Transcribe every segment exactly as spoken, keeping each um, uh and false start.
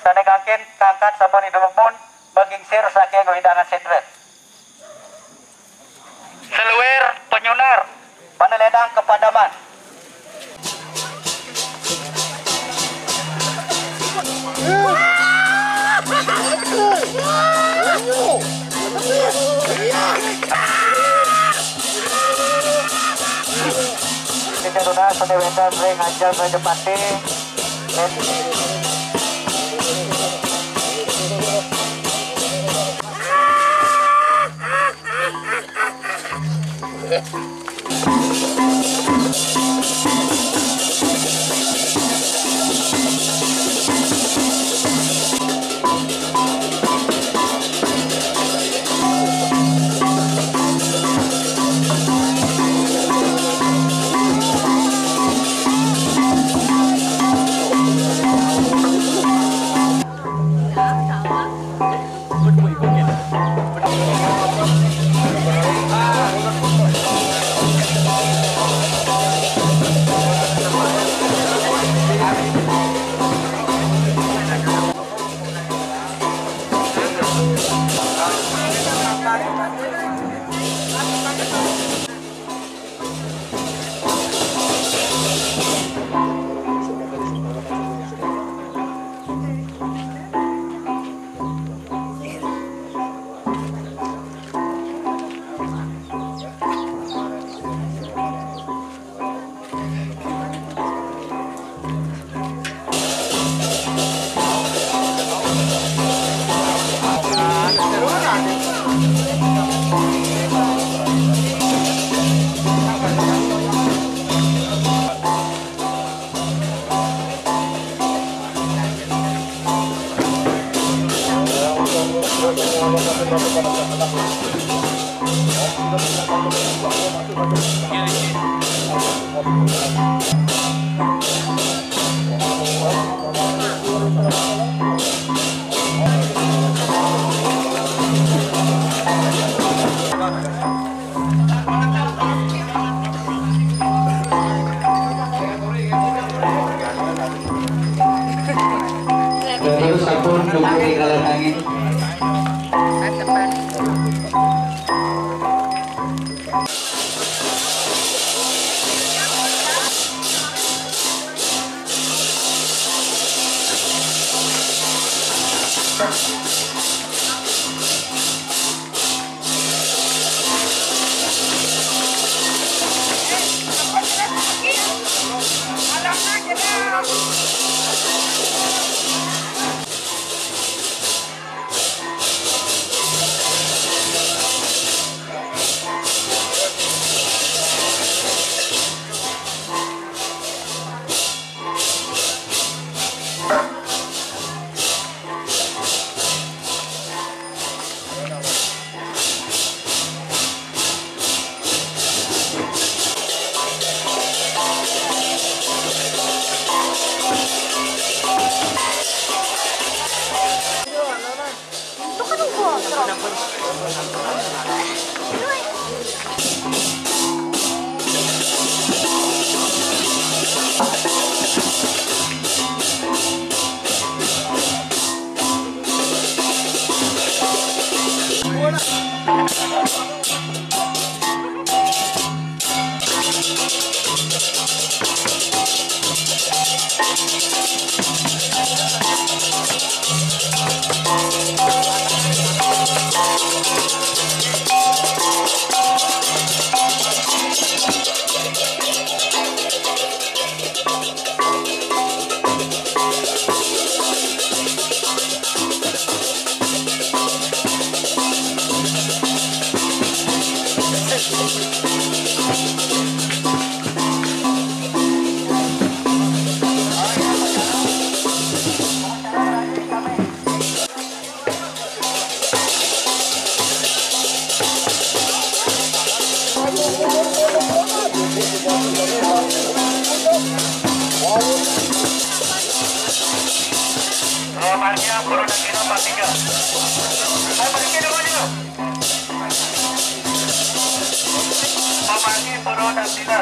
Sané gangkin kaangkat sampun idulupun, magingsir saking wewidangan sétra. Seluir Penyunar, Panelendang Kepadaman. Kita tunas sané wénten ring Anjal Rajapati. Terus sampun nunggu tinggalan angin. Romarnya Purwodakina Patiga. Ayo, balikin dulu, Ju. Romarnya Purwodakina.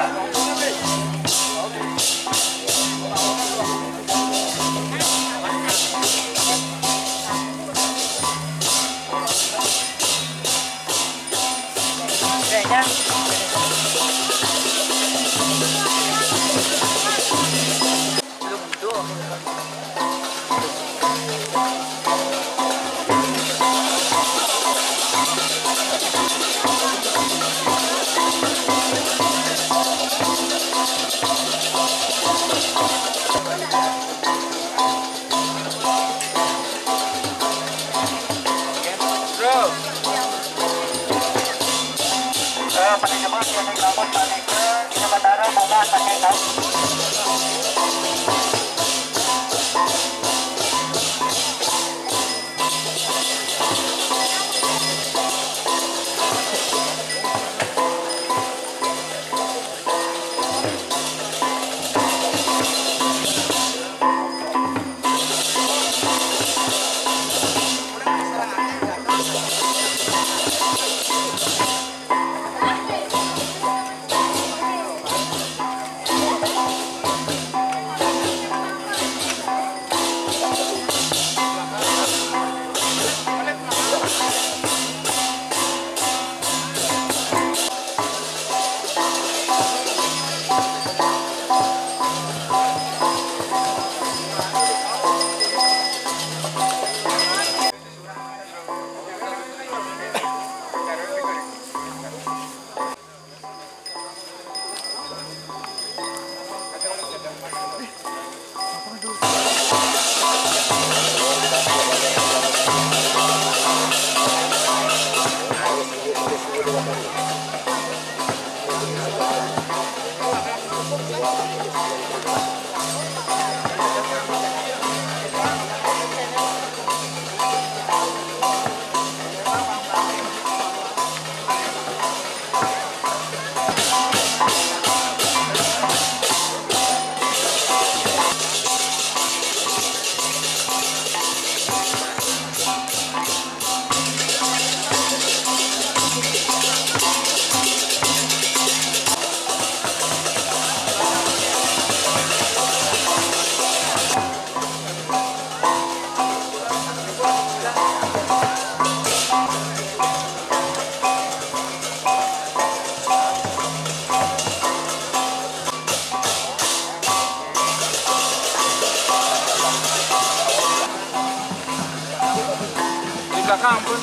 Belakang pun.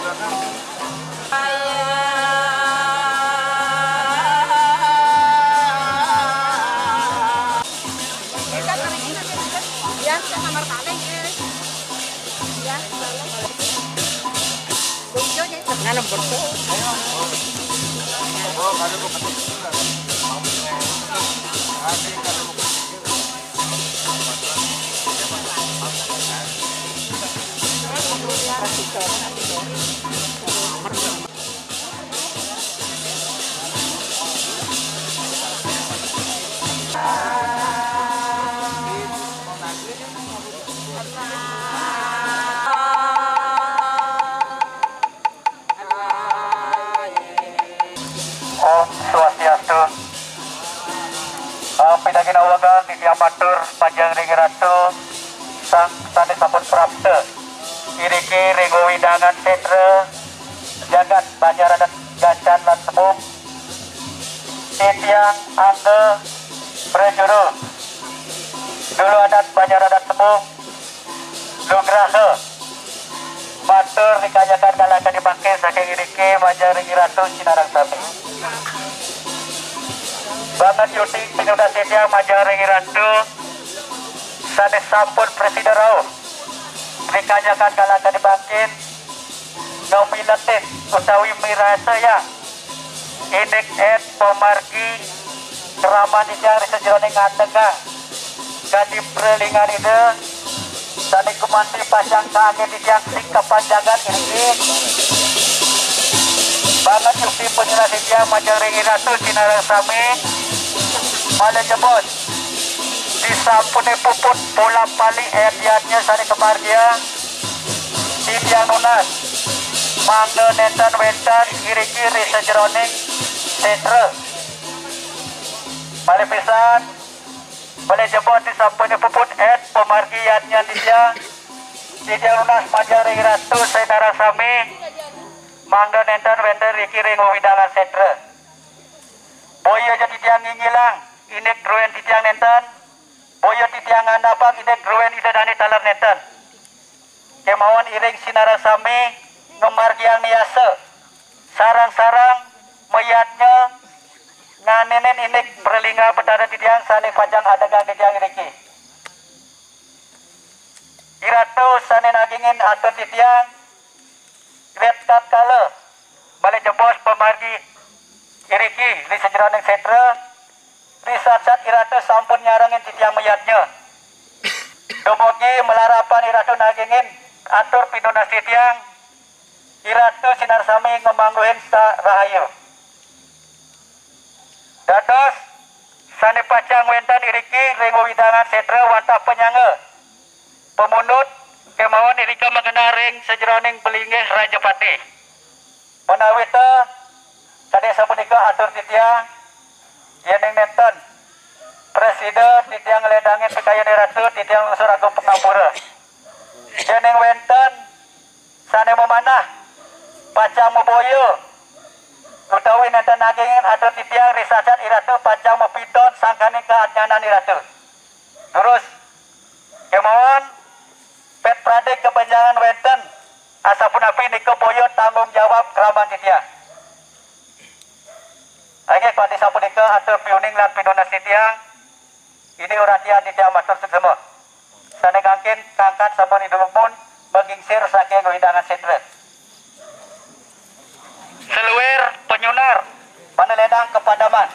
Belakang. Kita hari ini nanti, ya, kita kamar paling, eh. Ya, nanam betul. Om Swastiastu. Pidaging awagan titiang matur majeng ring Ratu sang sané sampun prapta. Iriki ring wewidangan sétra jagat Banjar Adat Gancan lan Sebung, titiang angga prajuru dulu adat Banjar Adat Sebung, nugraha matur ring kanyakan galah kadi mangkin saking iriki majeng ring Ratu sinareng sami. Banget yuti pinunas titiang majeng ring Ratu sané sampun prasida rauh ring kanyakan galah kadi mangkin, ngamiletin utawi mirasayang indik ét pamargi kraman titiang ring sajeroning ngadegang kadi pralingahan Ida sané gumanti pacang kanggé titiang singkepan jagat iriki. Banget yukti panyunas titiang majeng ring Ratu sinareng sami, malih jebos disampuné puput pola pali ét yadnya sané kamargiang titiang nunas mangda nénten wénten iriki ring sajeroning sétra. Malih pisan, malih jebos disampuné puput ét pamargi yadnya titiang, titiang nunas majeng ring Ratu sinareng sami, mangda nénten wénten iriki ring wewidangan sétra. Boya ja titiang ngingilang indik druén titiang nénten, boya titiang ngandapang indik druén Ida Dané taler nénten. Kémaon iring sinareng sami ngamargiang niasa, sareng-sareng mayadnya nganinin indik pralingga Betara titiang sané pacang adegang titiang iriki. Iratu sané nagingin atur titiang, ritatkala malih jebos pamargi iriki ring sajeroning sétra, risat-sat iratu sampun nyarengin titiang mayadnya. Dumugi malarapan iratu nagingin atur pinunas titiang, iratu sinareng sami ngamangguhin sarahayu. Dados sané pacang wénten iriki ring wewidangan sétra wantah panyangga pamundut, kémaon irika magenah ring sajeroning palinggih Rajapati. Ménawi té, sané sapunika atur titiang, yéning nénten prasida titiang ngledangin pikayunan Ratu, titiang nunas agung pangampura. Yéning wénten sané mamanah, pacang maboya, utawi nénten nagingin atur titiang, risat-sat iratu pacang mapidan sangkaning kaadnyanan iratu. Durus, kémaon, pét pradé kabenjangan wénten, asapunapi nika boya tanggung jawab kraman titiang. Inggih, kanti sapunika atur piuning lan pinunas titiang, indik uratian titiang matur suksma. Sané mangkin kangkat sampun Ida dumun magingsir saking wewidangan sétra. Saluir panyunar, panalendang kapadaman.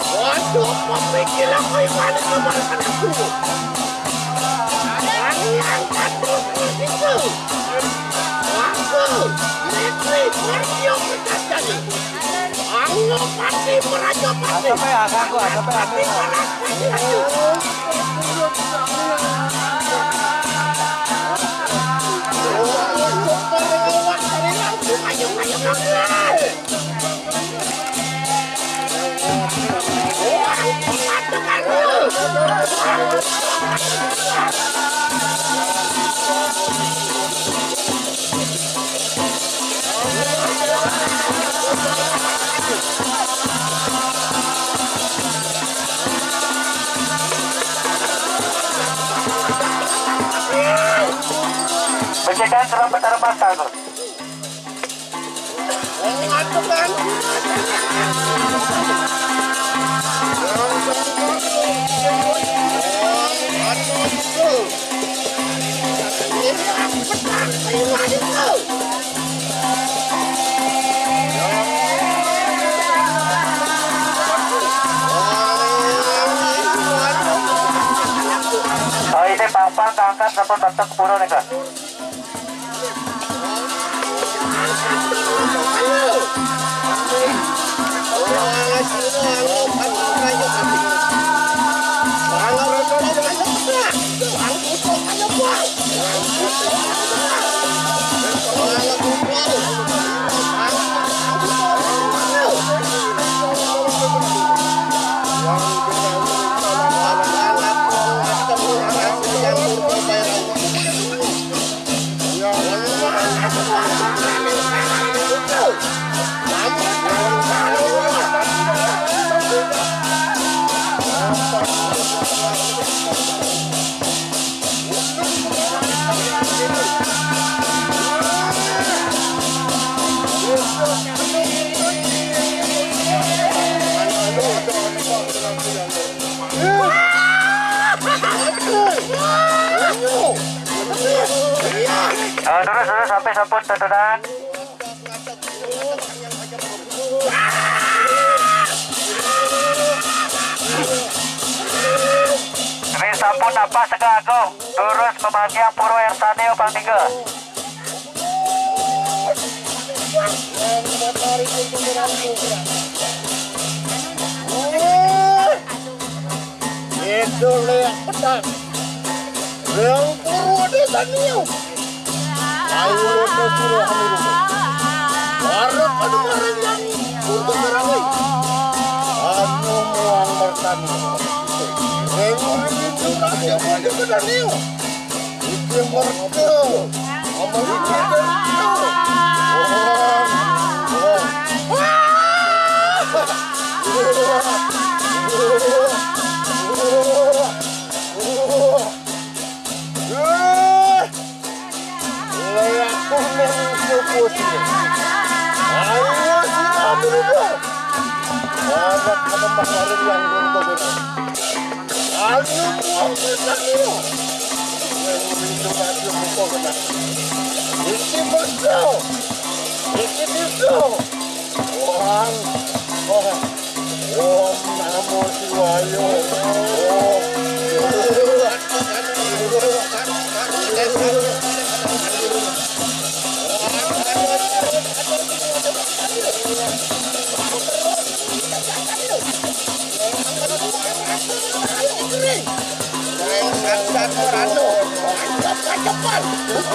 Waduh, pemikiran kau yang mana kau marah aku? Kami angkat terus itu. Aku, Letri, Mario, Percajani. Anglo Pati, Meraja Pati. Sampai ya, aku, aku, sampai ya. Pati, Meraja Pati, ayo. Oh, super lewat dari langsung, ayo, ayo, ayo. Pencegahan terlambat arah mata, Gus. Oh, ini pampang, angkat, sampun bentuk kepuro nih, Kak. Eh, terus, terus, sampai sampun, tetunan. Napas Sega Agung, lurus memanjang Pura Ersanil Pang Tiga. Itu lihat petang. Yang purwa desa niu. Ayo ke pura hamiru. Warep anu maring yang untuk merangi. Anu muang mertani. Yang itu raja punya kedaniu. Iki mergo. Ngomong iki mergo. Wah. Wah. Wah. Wah. Wah. Lah, aku nang suku sini. Ayo, sini, ambil itu. Anak, anak, anak, yang guntur ini. Ayo, buang kita, ayo. Yang rindu, ayo, buka kita. Iki musuh. Iki musuh. Wah. Wah. Om Namo Siwaya. Om. Ayo.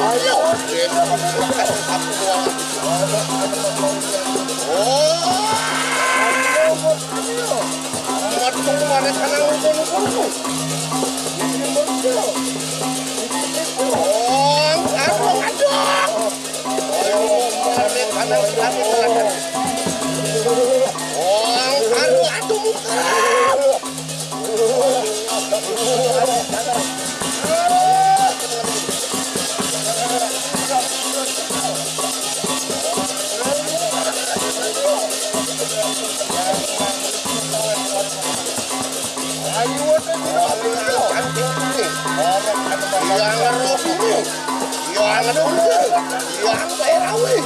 Ayo. Metu maneh kana ngumpul-ngumpulku. Oh, aduh, aduh. Ayo, maneh kana ngumpul-ngumpulku. Oh, aduh, aduh, muka. Yang roh ini, yang roh ini, yang bayar awin.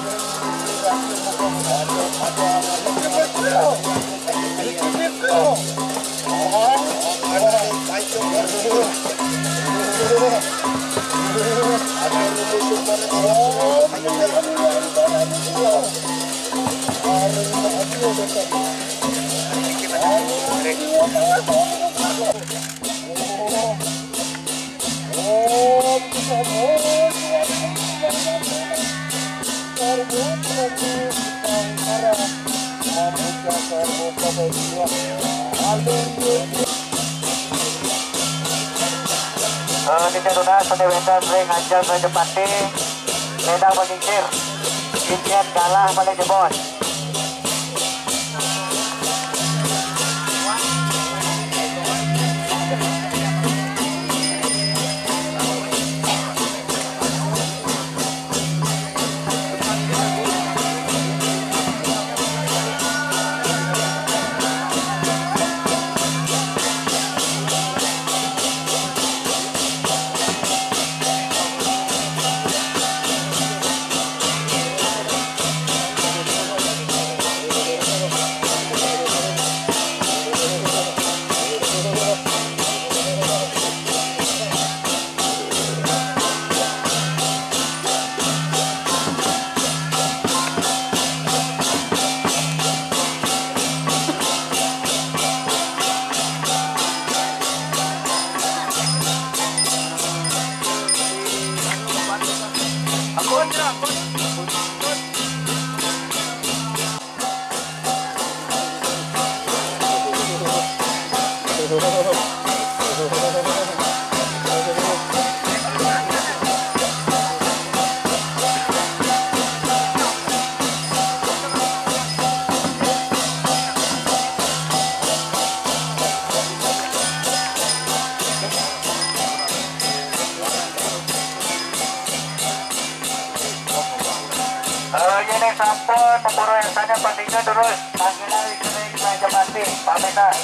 Eh, nitih tunas, seni wénten ring Anjal Rajapati, ledang menyingkir, isian galah paling jebos. Eh, ini sampun, tempuru yang sana pentingnya terus. Panggilan istri Raja Mati, pamitan.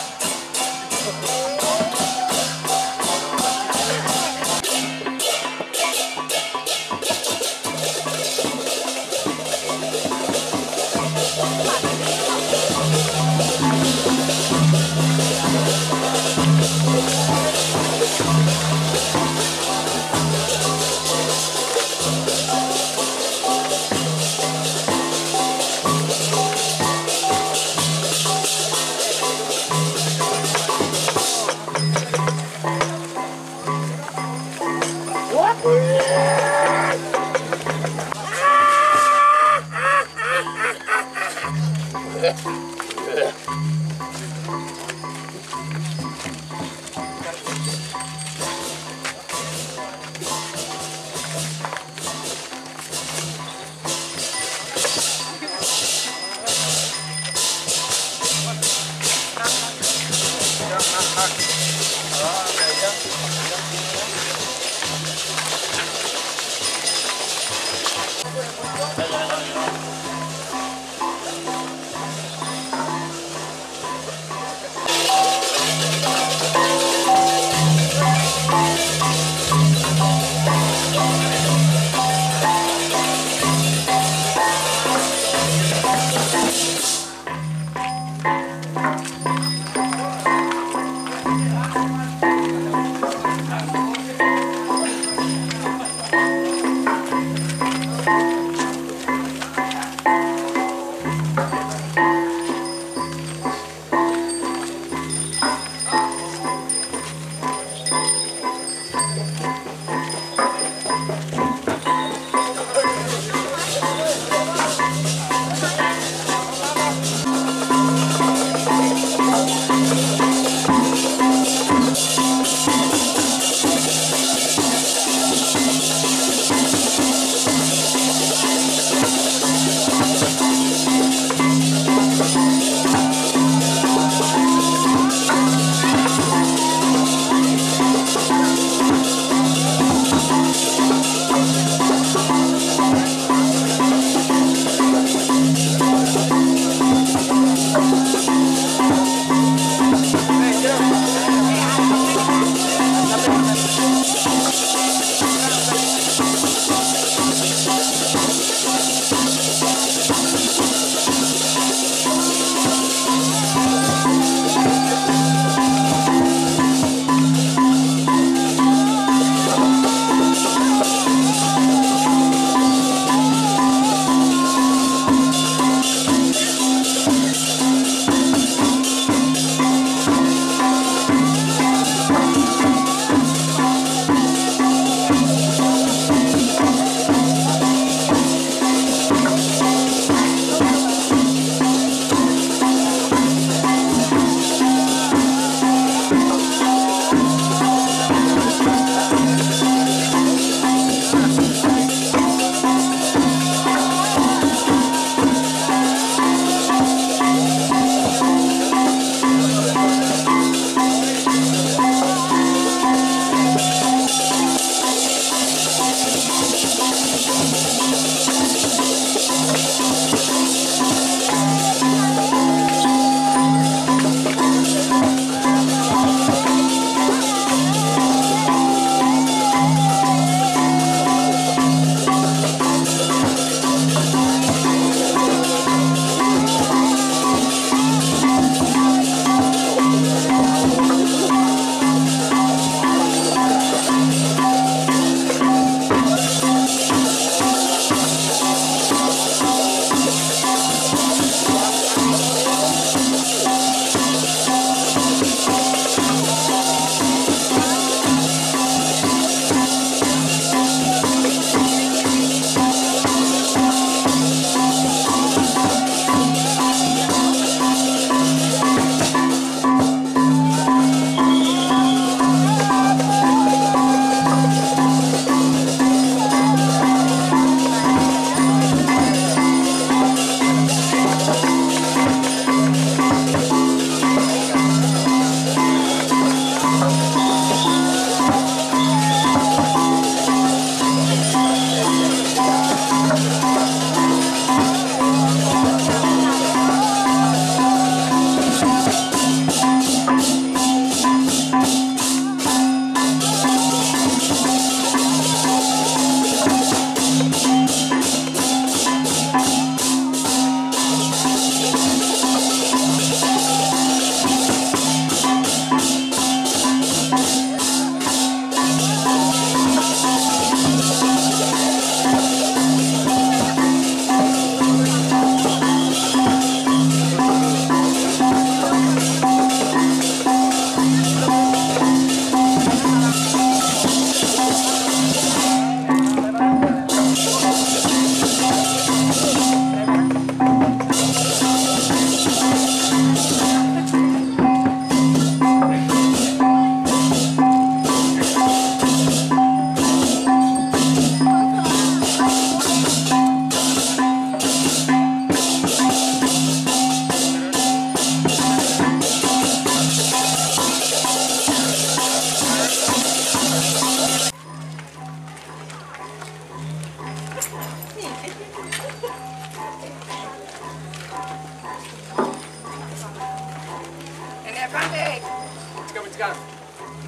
Cekam, cekam.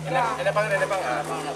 Ada, ada pang, ada pang. Ah.